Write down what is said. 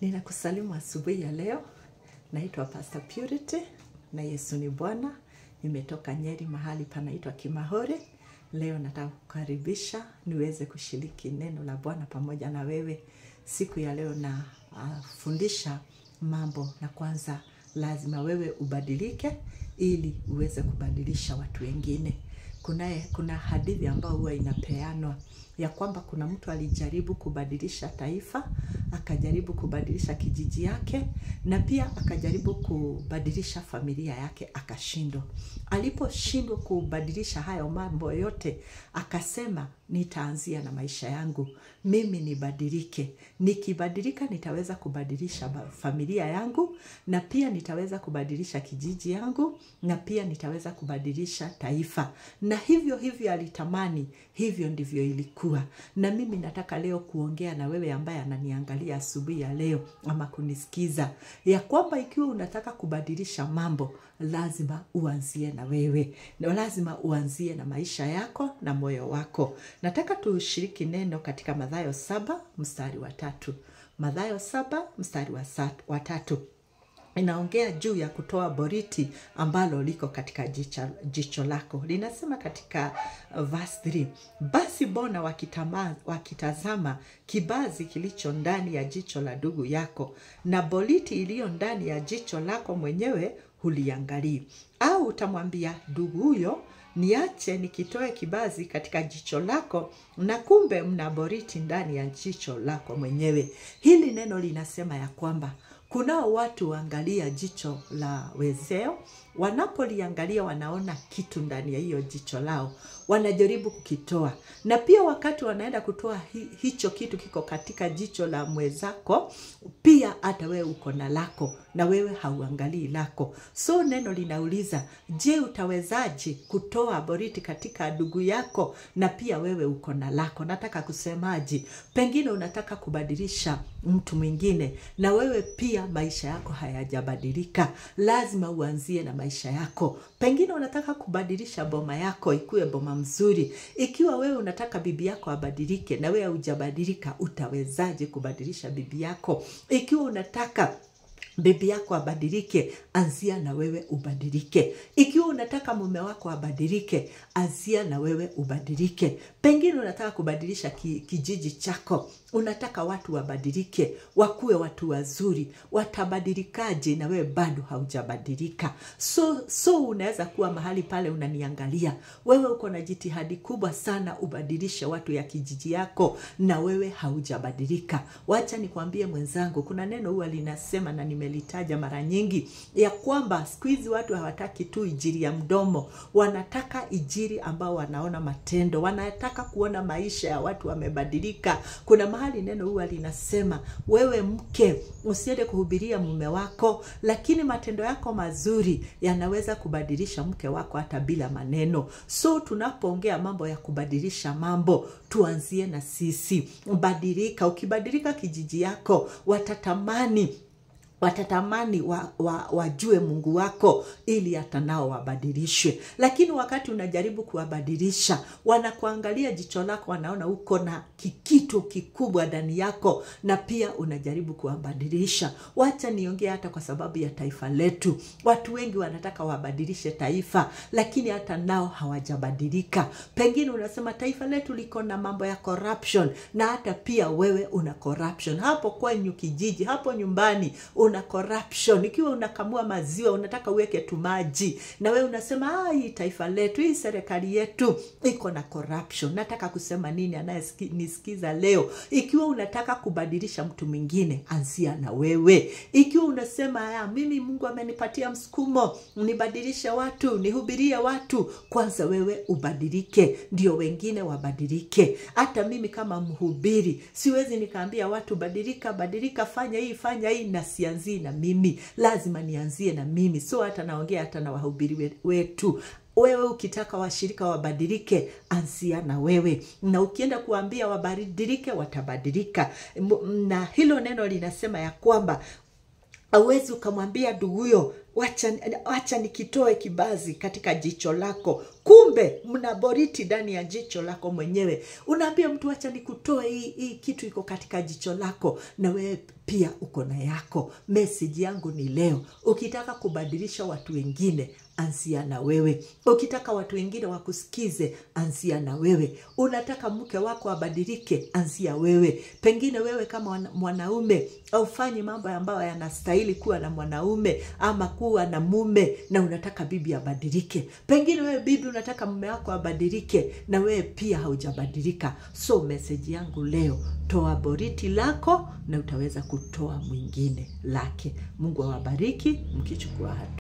Ninakusalimu asubuhi ya leo. Naitwa Pastor Purity na Yesu ni Bwana. Nimetoka Nyeri mahali panaitwa Kimahore. Leo nataka kukaribisha niweze kushiriki neno la Bwana pamoja na wewe. Siku ya leo na fundisha mambo, na kwanza lazima wewe ubadilike ili uweze kubadilisha watu wengine. Kuna hadithi ambayo huwa inapeanwa ya kwamba kuna mtu alijaribu kubadilisha taifa, akajaribu kubadilisha kijiji yake, na pia akajaribu kubadilisha familia yake, akashindwa. Aliposhindwa kubadilisha hayo mambo yote, akasema nitaanzia na maisha yangu. Mimi nibadilike. Nikibadilika nitaweza kubadilisha familia yangu, na pia nitaweza kubadilisha kijiji yangu, na pia nitaweza kubadilisha taifa. Na hivyo hivyo alitamani, hivyo ndivyo ilikuwa. Na mimi nataka leo kuongea na wewe ambaye ananiangalia asubuhi ya leo ama kunisikiza, ya kwamba ikiwa unataka kubadilisha mambo, lazima uanzie na wewe. Na lazima uanzie na maisha yako na moyo wako. Nataka tushiriki neno katika Mathayo 7 mstari wa 3. Mathayo 7 mstari wa 3. Inaongea juu ya kutoa boriti ambalo liko katika jicho lako. Linasema katika verse 3, basi bona wakitazama kibazi kilicho ndani ya jicho la ndugu yako, na boriti iliyo ndani ya jicho lako mwenyewe huliangalii. Au utamwambia ndugu huyo, niache nikitoe kibazi katika jicho lako, na kumbe mna boriti ndani ya jicho lako mwenyewe. Hili neno linasema ya kwamba kunao watu waangalia jicho la wezeo, wanapoliangalia wanaona kitu ndani ya hiyo jicho lao, wanajaribu kukitoa. Na pia wakati wanaenda kutoa hicho kitu kiko katika jicho la mwezako, pia hata wewe uko na lako, na wewe hauangalii lako. So neno linauliza, je, utawezaje kutoa boriti katika ndugu yako na pia wewe uko na lako? Nataka kusemaje? Pengine unataka kubadilisha mtu mwingine na wewe pia maisha yako hayajabadilika. Lazima uanzie na maisha yako. Pengine unataka kubadilisha boma yako ikuwe boma mzuri. Ikiwa wewe unataka bibi yako abadilike na wewe hujabadilika, utawezaje kubadilisha bibi yako? Ikiwa unataka bibi yako abadilike, anzia na wewe ubadilike. Ikiwa unataka mume wako abadilike, anzia na wewe ubadilike. Pengine unataka kubadilisha kijiji chako, unataka watu wabadilike, wakuwe watu wazuri. Watabadilikaje na wewe bado haujabadilika? So unaweza kuwa mahali pale unaniangalia, wewe uko na jitihadi kubwa sana ubadilishe watu ya kijiji yako na wewe haujabadilika. Wacha nikwambie mwenzangu, kuna neno huwa linasema na nimelitaja mara nyingi, ya kwamba siku hizi watu hawataki tu injili ya mdomo, wanataka injili ambao wanaona matendo, wanataka kuona maisha ya watu wamebadilika. Kuna mahali neno huwa linasema, wewe mke usiende kuhubiria mume wako, lakini matendo yako mazuri yanaweza kubadilisha mke wako hata bila maneno. So tunapoongea mambo ya kubadilisha mambo, tuanzie na sisi. Badilika. Ukibadilika kijiji yako, watatamani wajue Mungu wako ili hata nao wabadilishwe. Lakini wakati unajaribu kuwabadilisha, wanakuangalia jicho lako, wanaona uko na kitu kikubwa ndani yako, na pia unajaribu kuwabadilisha. Wacha niongee hata kwa sababu ya taifa letu. Watu wengi wanataka wabadilishe taifa, lakini hata nao hawajabadilika. Pengine unasema taifa letu liko na mambo ya corruption, na hata pia wewe una corruption. Hapo kwenyu kijiji, hapo nyumbani una corruption. Ikiwa unakamua maziwa unataka uweke tu maji, na wewe unasema hii taifa letu, hii serikali yetu iko na corruption. Nataka kusema nini anayenisikiza leo? Ikiwa unataka kubadilisha mtu mwingine, anzia na wewe. Ikiwa unasema mimi Mungu amenipatia msukumo nibadilishe watu, nihubirie watu, kwanza wewe ubadilike ndio wengine wabadilike. Hata mimi kama mhubiri siwezi nikaambia watu badilika, badilika, fanya hii, fanya hii, na sianzie na mimi. Lazima nianzie na mimi. So hata naongea hata na wahubiri wetu. Wewe ukitaka washirika wabadilike, anzia na wewe. Na ukienda kuambia wabadilike, watabadilika. Na hilo neno linasema ya kwamba hauwezi ukamwambia nduguyo Wacha nikitoe kibazi katika jicho lako. Kumbe mna boriti ndani ya jicho lako mwenyewe. Unaambia mtu wacha nikutoe hii kitu iko katika jicho lako, na wewe pia uko na yako. Message yangu ni leo, ukitaka kubadilisha watu wengine, anzia na wewe. Ukitaka watu wengine wakusikize, anzia na wewe. Unataka mke wako abadilike, anzia wewe. Pengine wewe kama mwanaume haufanyi mambo ambayo yanastahili kuwa na mwanaume ama kuwa na mume, na unataka bibi abadilike. Pengine wewe bibi unataka mume wako abadilike, na wewe pia haujabadilika. So message yangu leo, toa boriti lako na utaweza kutoa mwingine lake. Mungu awabariki mkichukua hatua.